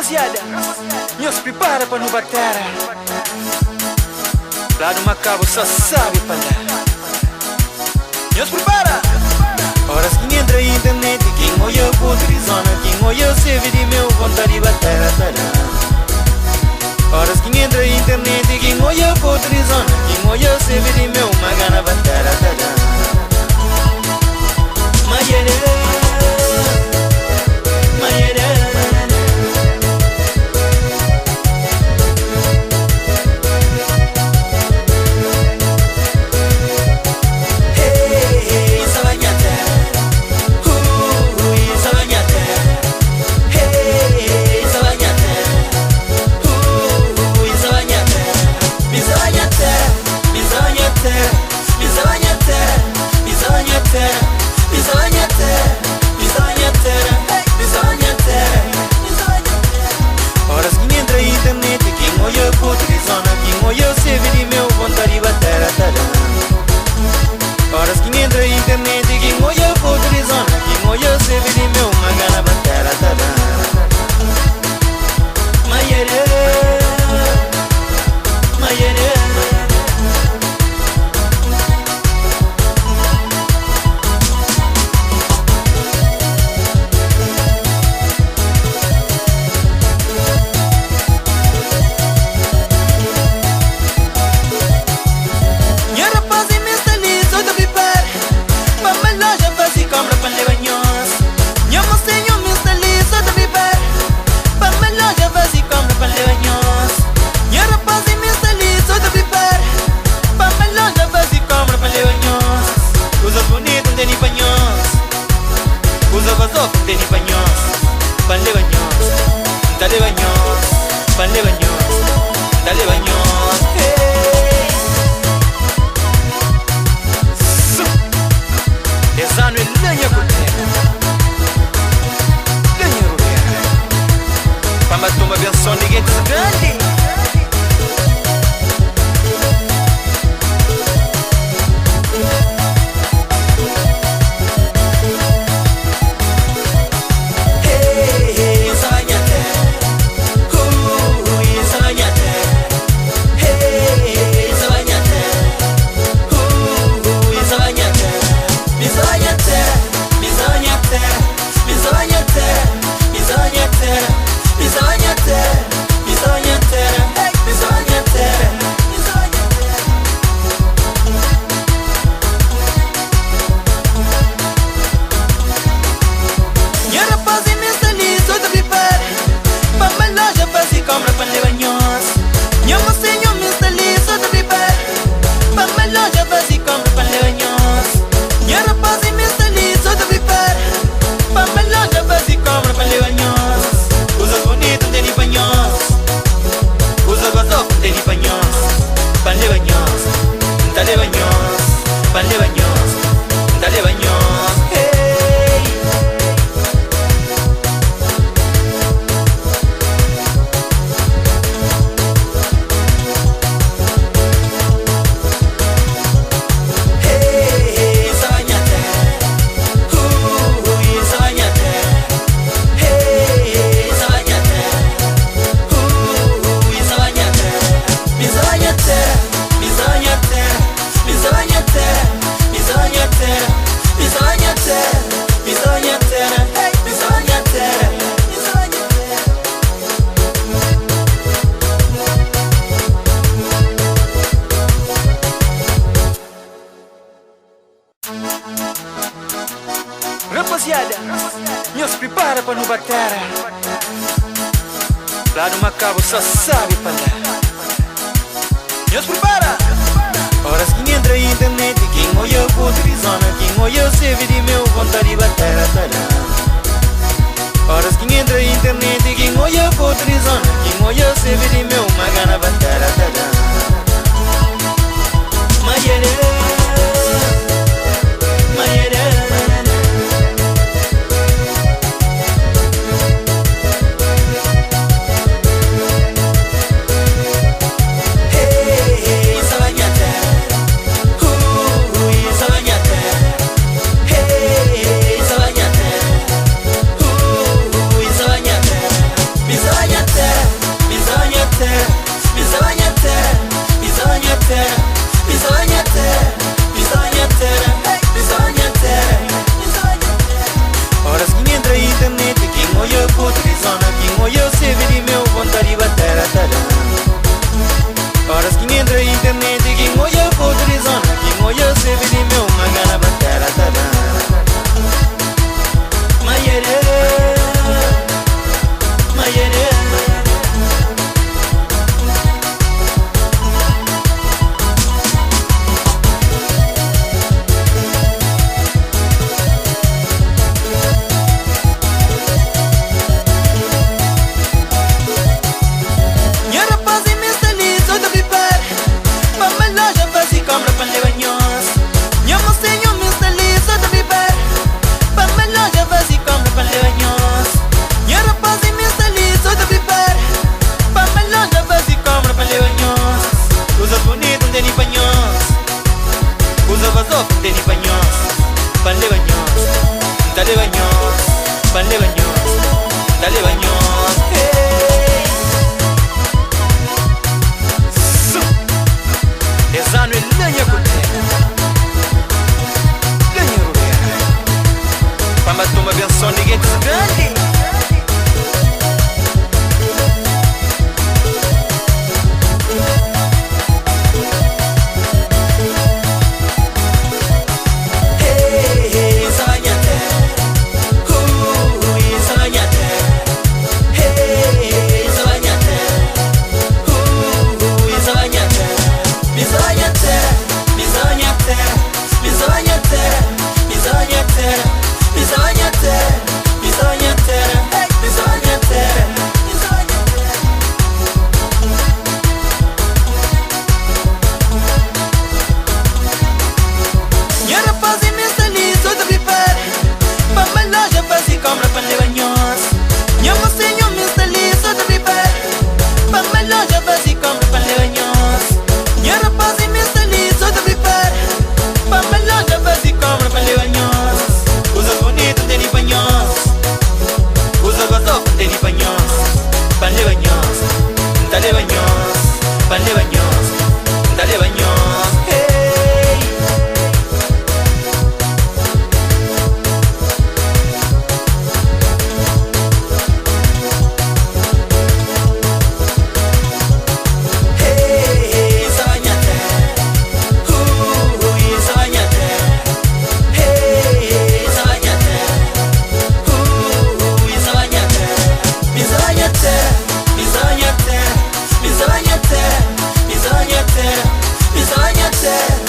Rapaziada, nhos pripara pa nu ba tera. Ladu Makabu sa sabi pa la. Nhos pripara! Oras ki N entra internet, ki N oia fotu di zona, ki N oia CV di meu, vontadi ba tera ta da. Oras ki N entra internet, ki N oia fotu di zona, ki N oia CV di meu, ma gana ba tera ta da. Ma yere, ma yere. Hey, hey, sabe nha terra. Sabe nha terra. Hey, hey, sabe nha terra. Sabe nha terra. Mi sabe nha terra, mi sabe nha terra, mi sabe nha terra, mi sabe nha terra, mi sabe nha terra, mi sabe nha terra, hey, mi sabe nha terra, mi sabe nha terra. Oras ki N entra internet, ki N oia fotu di zona, ki N oia CV di meu, vontadi ba tera ta da. Oras ki N entra internet, ki N oia fotu di zona, ki N oia CV di meu, ma gana ba tera ta da. Ma yere, ma yere. Nha rapaz i mi sta li so ta pripara pa ma loja fazi konpra pa leba nhos. Nha mosinhu mi sta li so ta pripara pa ma loja fazi konpra pa leba nhos. Nha rapaz i mi sta li so ta pripara pa ma loja fazi konpra pa leba nhos. Kuzas bunitu N teni pa nhos, kuzas bazofu N teni pa nhos, pa N leba nhos, N ta leba nhos, pa N leba nhos, N ta leba nhos. Hey! Su! Es anu é lenha ku tera, lenha rubera, pa N ba toma benson di gentis grandi. Hey, hey, sabe nha terra. Sabe nha terra. Hey, hey, sabe nha terra. Sabe nha terra. Mi sabe nha terra, mi sabe nha terra, mi sabe nha terra, mi sabe nha terra, mi sabe nha terra, mi sabe nha terra, hey, mi sabe nha terra, mi sabe nha terra. Nha rapaz i mi sta li so ta pripara pa ma loja fazi konpra pa leba nhos. Nha mosinhu mi sta li so ta pripara pa ma loja fazi konpra pa leba nhos. Nha rapaz i mi sta li so ta pripara pa ma loja fazi konpra pa leba nhos. Kuzas bunitu N teni pa nhos, kuzas bazofu N teni pa nhos, pa N leba nhos, N ta leba nhos, pa N leba nhos, N ta leba nhos. Hey! Hey, hey, sabe nha terra. Sabe nha terra. Hey, hey, sabe nha terra. Sabe nha terra. Mi sabe nha terra, mi sabe nha terra, mi sabe nha terra, mi sabe nha terra, mi sabe nha terra, mi sabe nha terra, hey, mi sabe nha terra, mi sabe nha terra. Rapaziada, nhos pripara pa nu ba tera. Ladu Makabu sa sabi pa la. Nhos pripara! Oras ki N entra internet, ki N oia fotu di zona, ki N oia CV di meu, vontadi ba tera ta da. Oras ki N entra internet, ki N oia fotu di zona, ki N oia CV di meu, ma gana ba tera ta da. Ma yere, ma yere. Hey, hey, sabe nha terra. Sabe nha terra. Hey, hey, sabe nha terra. Sabe nha terra. Mi sabe nha Grande. Hey, hey, N sa ba nha téra. Ui, N sa ba nha téra. Hey, hey, N sa ba nha téra. Ui, N sa ba nha téra. Mi sa ba nha téra, mi sa ba nha téra, mi sa ba nha téra, mi sa ba nha téra, mi sa ba nha téra, mi sa ba nha téra, hey, mi sa ba nha téra, mi sa ba nha téra. Nha rapaz i mi sta li so ta pripara Pa ba loja fazi konpra pa leba nhos. Nha mosinhu mi sta li so ta pripara Pa ba loja fazi konpra pa leba nhos. Nha rapaz i mi sta li so ta pripara Pa ba loja fazi konpra pa leba nhos. Kuzas bunitu N teni pa nhos, Kuzas bazofu N teni pa nhos. Pa N leba nhos, N ta leba nhos. Pa N leba nhos, N ta leba nhos. Hey! Hey, hey, N sa ba nha téra. Ui, N sa ba nha téra. Hey, hey, N sa ba nha téra. Ui, N sa ba nha téra. Mi sa ba nha téra, mi sa ba nha téra, mi sa ba nha téra, mi sa ba nha téra, mi sa ba nha téra.